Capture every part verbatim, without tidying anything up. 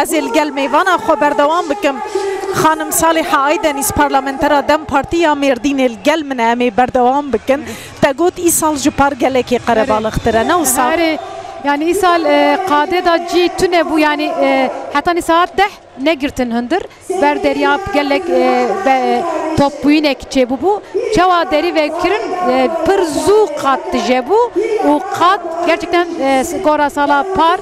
Ez ê li gel mêvana xwe berdewam bikim. Xanim Salîha Aydenîz, parlamentera DEM Partî ya Mêrdînê, li gel min e, em ê berdewam bikin. Te got, îsal ji par gelekî qerebalixtir e, ne wisa? Erê, yanî îsal, e, qadê da cî tune bû, yanî, e, hetanî saet deh negirtin hundir. Ber derya gelek, e, be-, topbûyînek çêbûbû. Çawa derî vekirin, e, pir zû qat tije bû û qat gerçekten, e, s-, gora sala par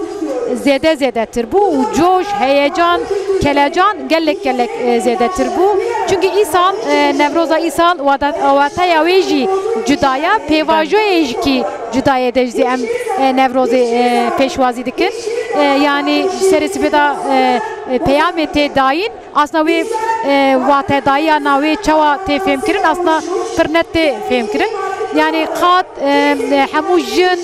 zêde zêdetir bû û coş, heyecan, kelecan gelek gelek, e, zêdetir bû. Çunkî îsal, e, Newroza îsal wada-, wateya wê jî cuda ye, pêvajoyê jî kî cuda ye de jî em, e, Newrozê, e, pêşwazî dikin. E, yanî ji serê sibê de, e, e, peyamê tê dayîn, asna wê, e, watedayiya na wê çawa tê fêmkirin, asna pir net tê fêmkirin. Yanî qat, e, e, hemû jin,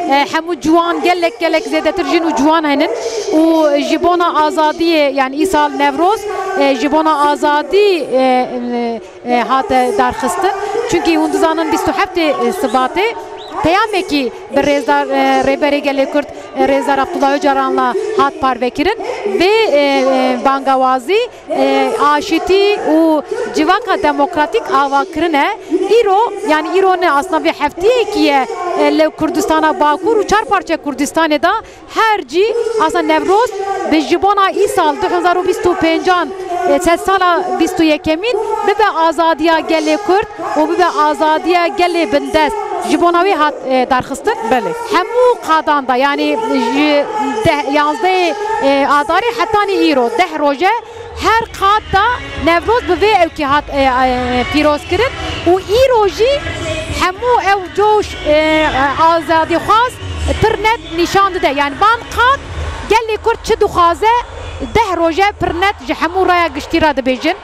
e, hemû ciwan, gelek, gelek zêdetir jin û ciwan henin û ji bona azadiyê, yanî îsal Newroz, e, ji bona azadî, e, e, e, hate darxistin. Çunkî hûn dizanin bîst û heftê Sibatê peyamekî bi rêzdar, e, Rêberê Gelê Kurd, e, Rêzdar Abdullah Ocalan la hat parvekirin. Vê, e, e, bangawazî, e, aşitî û civaka demokratîk ava kirine. Îro, yanî îro ne, aslında vê heftiyekî ye, e, li Kurdistana Bakur û çar parçe Kurdistanê de her cî, aslında Newroz bi ji bona îsal du hezar û bîst û pêncan, e, sedsala bîst û yekemîn bibe azadiya gelê Kurd û bibe azadiya gelê bindest. Ji bona wê hat, e, darxistin. Belê. Hemû qadan da, yanî ji deh, yanzdehê, e, Adarê hetanî îro, deh roje, her qat da Newroz bi vê ewkî hat, e, e, pîroz kirin û îro jî hemû ew coş, e, e, azadîxwaz pir net nîşan dide. Yanî van qat gelê Kurd çi dixwaze, deh roje pir net ji hemû raya giştî re dibêjin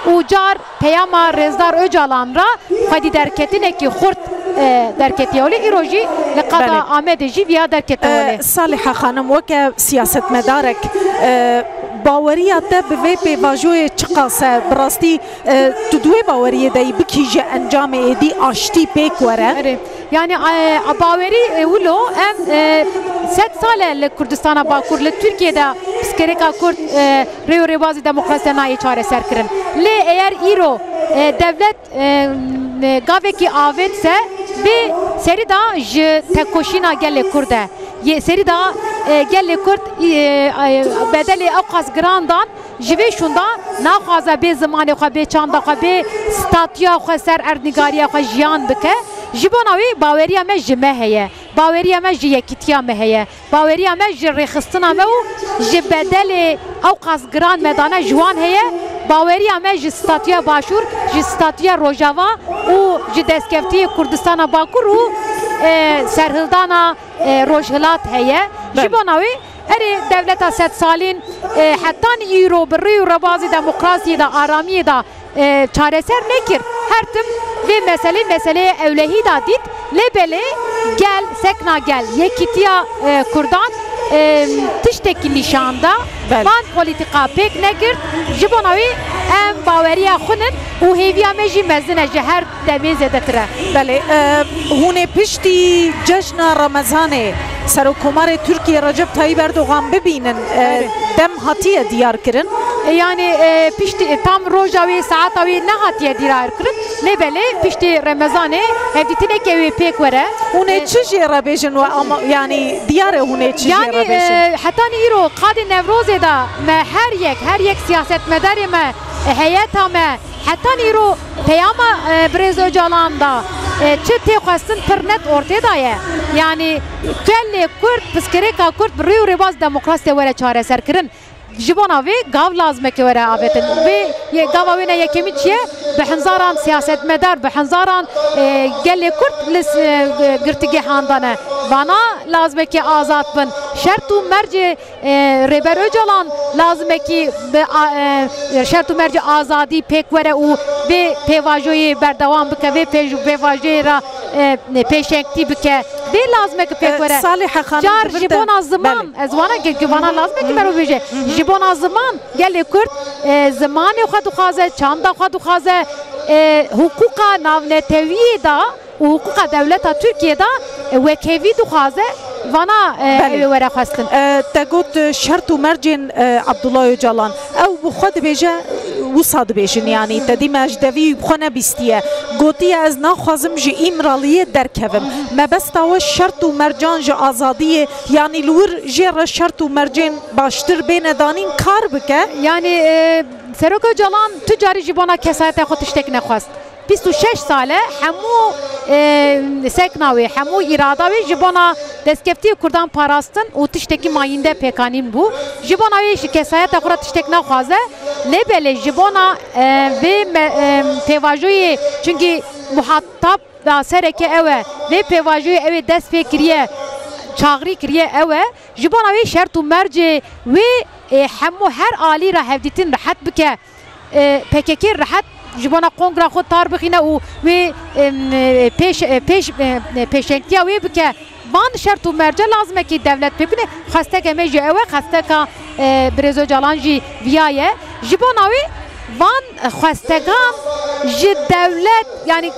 û car peyama Rêzdar Ocalan re xwedî derketinekî xurt, e, derketiye. Wele îro jî li qada Belê. Amedê jî viya derkete E, wele. Saliha Xanim, weke siyasetmedarek, e, baweriya te bi vê pêvajoyê çiqas e? Bi rastî, e, tu di wê baweriyê de yî bikîje encamê êdî aştî pêk were? Erê. Yanî, e, bawerî, e, wilo em, e, sed sal e li Kurdistana Bakur, li Tirkiyê de pirsgirêka Kurd, e, rê û rêbazî demokrasî nayê çareser kirin. Lê eger îro, e, dewlet, e, e, gavekî avêt se, vê serî da ji tekoşîna gelê Kurd e. Yê serî da, e, gelê Kurd, e, e, bedelê ewqas giran dan, ji vê şûnda naxwaze bê zimanê xwe, bê çanda xwe, bê statûya xwe ser erdnîgariya xwe jiyan bike. Ji bona wê baweriya me ji me heye. Baweriya me ji yekîtiya me heye. Baweriya me ji rêxistina me û ji bedelê ewqas giran me dane ji wan heye. Baweriya me ji statûya Başûr, ji statûya Rojava û ji destkeftiyê Kurdistana Bakur û, e, serhildana, e, Rojhilat heye. Belê. Ji bona wê erê dewleta sedsalîn, e, hetan îro bi rê û rebazê demokrasiyê de, aramiyê de, e, çareser nekir. Her tim vê meselê, meseleyê ewlehî da dît. Lê belê gel, sekna gel, yekîtiya, e, Kurdan, e, tiştekî nîşan da. Belê. Van polîtîka pêk negirt. Ji bona wê em baweriya xwe nin û hêviya me jî mezin e, ji her demê zêdetir e. Belê, e, hûn ê piştî cejna Remezanê Serokkomarê Tirkiyê Recep Tayyip Erdogan bibînin, e, Erê. dem hatiye diyar kirin? E, yanî, e, piştî, e, tam roja wê, saeta wê nehatiye diyar kirin. Lê belê piştî Remezanê hevdîtineke wê pêk were. Hûn ê E, çi jê re bêjin we ama, yanî diyar e hûn ê çi jê Yanî, re bêjin? e, hetanî îro qadê Newrozê de me her yek, her yek siyasetmedarê me, e, heyeta me, hetanî îro peyama, e, birêz Ocalan da, e, çi tê xwestin pir net ortê da ye. Yanî gelê Kurd, pirsgirêka Kurd bi rê û rêbaz demokrasiyê were çareserkirin. Ji bona vê gav lazimeke were avêtin. Vê ye, gava wê ne yekemîn çi ye? Bi henzaran siyasetmedar, bi henzaran, e, gelê Kurd li s-, e, girtîgehan de ne. Vana lazimeke azad bin. Şert û mercê, e, Rêber Ocalan lazimekî bi a-, e, şert û mercê azadî pêk were û vê pêvajoyê berdewam bike, vê pêj-, pêvajoyê re, e, pêşengtî bike. Vê lazimeke pêk E, were. Saliha Xanim, Car ji bona ziman, Belê. ez wana ge-, ge-, vana lazimekî me re bêje. Ji bona ziman, gelê Kurd, e, zimanê xwe dixwaze, çanda xwe dixwaze, e, hiqûqa navnetewiyê da û hiqûqa dewleta Tirkiyê da, e, wekhevî dixwaze, Vana, e, Belê. Ew ê were xwestin. E, te got, e, şert û mercên, e, Abdullah Öcalan. Ew bi xwe dibêje, e, wisa dibêjin, yanî te dî me ji devî bi xwe nebîstiye. Gotiye, ez naxwazim ji Îmraliyê derkevim. Mebesta we şert û mercan ji azadiyê, yanî li wir jê re şert û mercên baştir bêne danîn, kar bike? Yanî, e, Serok Öcalan tu carî ji bona kesayeta xwe tiştek nexwest. Bîst û şeş sal e, hemû, e, sekna wê, hemû îrada wê ji bona destkeftiyê Kurdan parastin û tiştekî mayînde pêkanîn bû. Ji bona wê ji kesayeta xwe re tiştek naxwaze. Lê belê ji bona, e, vê me-, e, pêvajoyê, çunkî muhatab da sereke ew e, vê pêvajoyê ew ê dest pê kiriye, çaxirî kiriye ew e. Ji bona wê şert û mercê wê, e, hemû her alî re hevdîtin rehet bike. E, P K K rehet ji bona kongra xwe tar bixîne û wê, em, e, pêş, e, pêş, e, e, pêşengtiya wê bike. Van şert û merce lazim e kî dewlet pê bine. Xwesteke me jî ew e, xwesteka, e, Birêz Ocalan jî viya ye. Ji bona wê van xwestegan ji dewlet, yanî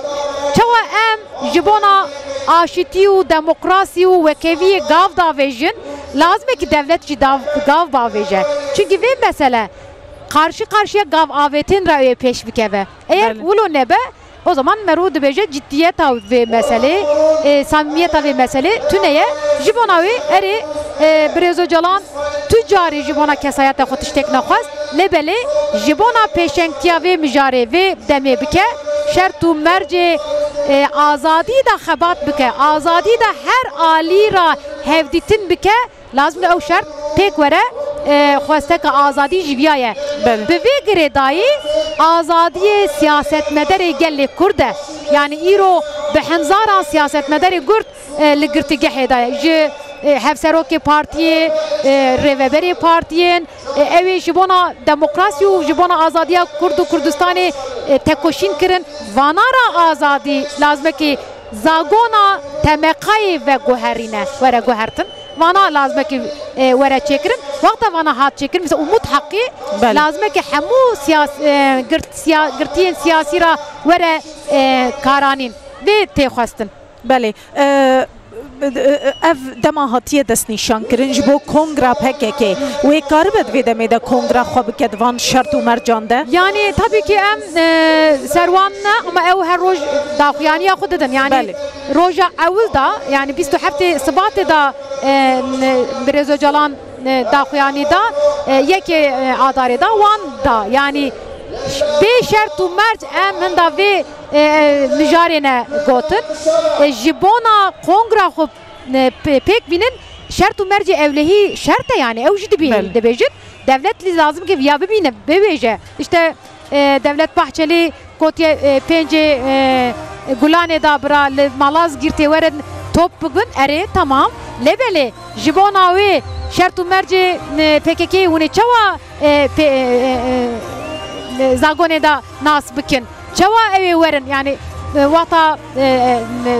çawa em ji bona aşitî û demokrasî û wekeviyê gav davêjin, lazim e kî dewlet jî dav-, gav bavêje. Çunkî vê mesele qarşî qarşiya gav avêtin re wê pêş bikeve. Eğer Belê. wilo nebe, o zaman merû dibêje ciddiyeta vê meselê, e, samimiyeta vê meselê tune ye. Ji bona wê erê, e, Birêz Ocalan tu carî ji bona kesayeta xwe tiştek nexwest, lê belê ji bona pêşengtiya vê mijarê, vê demê bike, şert û mercê, e, azadî de xebat bike, azadî de her alî re hevdîtin bike, lazim e ew şert pêk were, e, xwesteke azadî jî viya ye. Belê. Bi vê girêdayî azadiyê siyasetmedarê gelê Kurd e. Yanî îro bi hemzaran siyasetmedarê Kurd, e, li girtîgehê de ye. Ji, e, hevserokê partiyê, e, rêveberê partiyên, e, ew ê ji bona demokrasî û ji bona azadiya Kurd û Kurdistanê, e, tekoşîn kirin. Vana ra azadî lazim e kî zagona temeqayê veguherîne, were guhertin. Vana lazim e kî, e, were çêkirin. Wexta vana hat çêkirin, mesela Umut Haqqî, Belê. lazim e kî hemû siyas-, e, girt-, siya-, girtiyên siyasî ra were, e, karanîn. Vê tê xwestin. Belê. E, e, ev dema hatiye destnîşankirin ji bo kongra P K K. Wê karibe di vê demê de kongra xwe bike di van şert û mercan de? Yanî, tabii ki em, e, ser wan ne, ama ew her roj daxuyaniya xwe didin. Yanî, Belê. roja ewil da, yanî bîst û heftê Sibatê da, e, Birêz Ocalan, e, daxuyanî da, e, yekê, e, Adarê da, wan da. Yanî, bê şert û merc em hinda vê e, mijarê ne gotin. E, ji bona kongra xwe, e, pê-, pêk bînin, şert û mercê ewlehî şert e, yanî ew jî dibî-, Belê. dibêjin. Dewlet lî lazim ke viya bibîne, bibêje. İşte, e, Devlet Bahçeli gotiye, e, pêncê, e, Gulanê da bira li Malazgirtê werin top bibin. Erê, tamam. Lê belê, ji bona wê şert û mercê, e, P K K'yê hûn ê çawa, e, pê-, e, e, e, e, zagonê da nas bikin? Çawa ew ê werin? Yanî, e, wexta, e, e, e,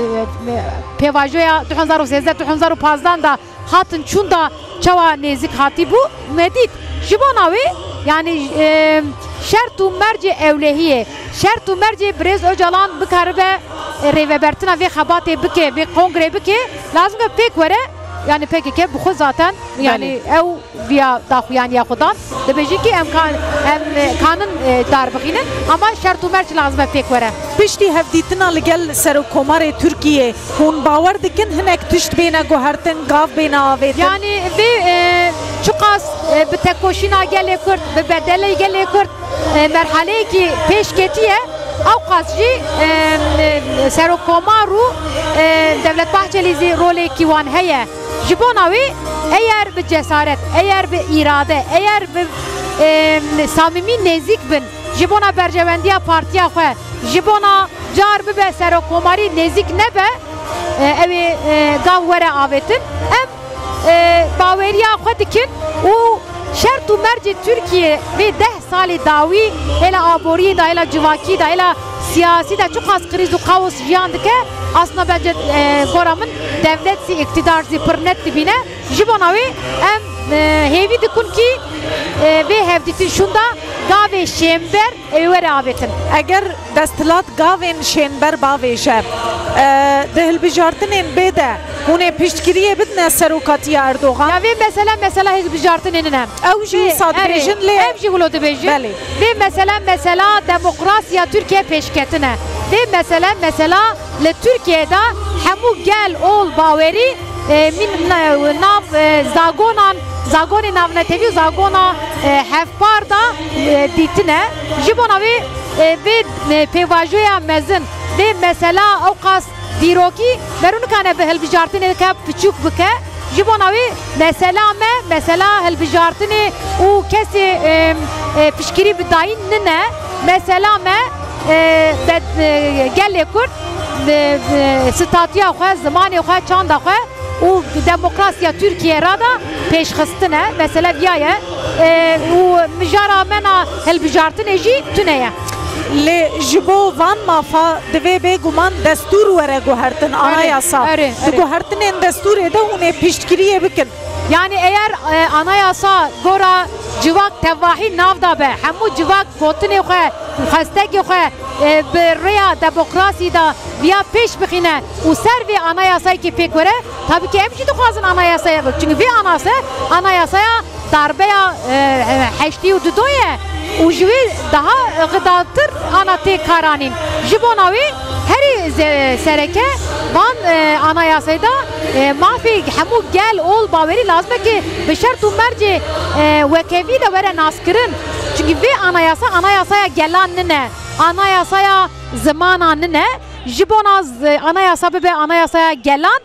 e, pêvajoya du hezar û sêzdeh, du hezar û pazdeh da hatin çûn da çawa nêzik hatî bû? Me dît. Ji bona wê, yanî, e, şert û mercê ewlehiyê, şert û mercê Birêz Ocalan bikaribe, e, rêvebertina vê xebatê bike, vê kongrê bike, lazim e pêk were, yanî P K K bi xwe zaten, yanî Belê. ew viya daxuyaniya xwe dan. Dibêjin ki em kan-, em, e, kanin, e, dar bixînin, ama şert û merc lazim e pêk were. Piştî hevdîtina li gel Serokkomarê Tirkiyê, hûn bawer dikin hinek tişt bêne guhertin, gav bêne avêtin? Yanî vê, e, çiqas, e, bi tekoşîna gelê Kurd, bi bedelê gelê Kurd, e, merhaleyekî pêş ketiye, ewqas jî, e, e, Serokkomar û, e, Devlet Bahçelî zî rolekî wan heye. Ji bona wê, eyer bi cesaret, eyer bi îrade, eyer bi, e, samimî nêzîk bin, ji bona berjewendiya partiya xwe, ji bona car bibe serokkomarî nêzîk nebe, e, ew ê, e, gav were avêtin. Em, e, baweriya xwe dikin û şert û mercê Tirkiye vê deh salê dawî hêla aboriyê de, hêla civakî de, hêla siyasî de çiqas krîz û kaos jiyan dike, aslında bence, e, gora min dewlet zî, îktidar zî pir net dibîne. Ji bona wê em, e, hêvî dikun kî, e, vê hevdîtin şûnda Gavê şênber ê were avêtin. Eger desthilat gavên şênber bavêje, e, di hilbijartinên bê de hûn ê piştgiriyê bidine serokatiya Erdogan? Ya vê mesela, mesela hilbijartinê nine. Ew jî Vê, wisa erê, dibêjin lê ev jî wilo dibêjin. Belê. Vê mesela, mesela demokrasiya Tirkiye pêşketin e. Vê mesela, mesela li Tirkiye de hemû gel, ol, bawerî, e, min, na-, nav, e, zagonan, zagonê navnetewî û zagona, e, hevpar da, e, dîtine. Ji bona vê, e, vê, e, pêvajoya mezin, vê mesela ewqas dîrokî, merû nikane bi hilbijartinê ke piçûk bike. Ji bona wê mesela me, mesela hilbijartinê û kesê, e, e, piştgirî bi dayîn nine. Mesela me, e, be-, e, gelê Kurd, e, e, statûya xwe, zimanê xwe, çanda xwe û demokrasiya Tirkiye ra da pêşxistine. Mesele viya ye. E, û mijara me na hilbijartinê jî tune ye. Lê ji bo van mafa divê bêguman destûr were guhertin, Erê, anayasa. erê, Di erê. guhertinên destûrê de hûn ê piştgiriyê bikin. Yani eğer, e, anayasa gora civak tevahî nav da be, hemû civak gotinê xwe, xwestekê xwe, e, bi rêya demokrasî de viya pêş bixîne û ser vê anayasayekê pêk were, tabii ki em jî dixwazin anayasaya bik. Çünkü vê anase-, anayasaya darbeya, e, e, heştê û dudo ye û ji wê daha xidatir ana tê karanîn. Ji bona wê herî ze-, sereke van, e, anayasayê de, e, mafê hemû gel, ol, bawerî lazim e ki bi şert û mercê, e, wekevî de were naskirin. Çünkü vê anayasa, anayasaya gelan nine, anayasaya zimana nine. Ji bona z-, anayasa bibe anayasaya gelan,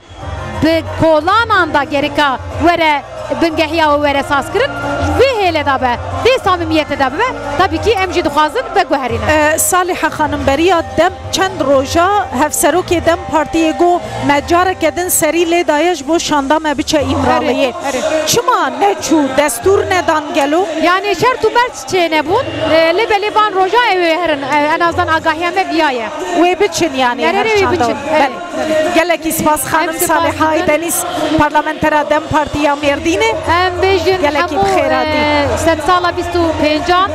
bi kolanan da gerika were bingehiya wê were sazkirin, vê hêle da be, vê samimiyete da bibe, tabii ki em jî dixwazin veguherîne. E, Saliha Xanim, beriya dem çend roja hevserokê dem Partiyê got me careke din serî lê daye ji bo şanda me biçe Îmraliyê. Erê, erê. Çima neçû, destûr nedan gelo? Yani şert û merc çênebûn, e, lê belê van roja ew ê herin, e, en azdan agahiya me viya ye. Wê biçin yani Erê, her erê, wê çanda biçin, û-, erê. Belê. Gelekî spas xanim Em spas Saliha dikin. Aydeniz, parlamentera dem Partiya Mêrdînê. Em bêjin Gelekî hemû, bi xêr hatî. e, sedsala bîst û pêncan,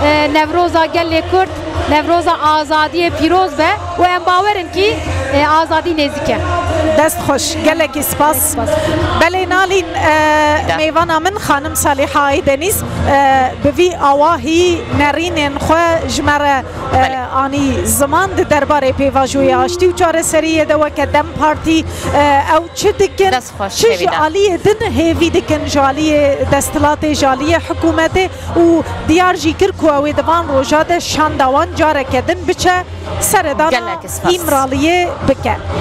e, Newroza gelê Kurd, Newroza azadiyê pîroz be û em bawer in kî, e, azadî nêzîk e. Dest xweş, gelekî spas. Spas. Belê nalîn, e, De. mêvana min xanim Saliha Aydeniz, e, bi vî awahî nerînên xwe ji me re e, Belê. anî ziman di derbarê pêvajoya aştî û çareseriyê de weke dem Partî, e, ew çi dikin, Dest xweş, çi ji Sevîda. aliyê din hêvî dikin, ji aliyê desthilatê, ji aliyê hikûmetê û diyar jî kir ku ew ê di van roja de şanda wan careke din biçe seredana Gelek spas. Îmraliyê bike.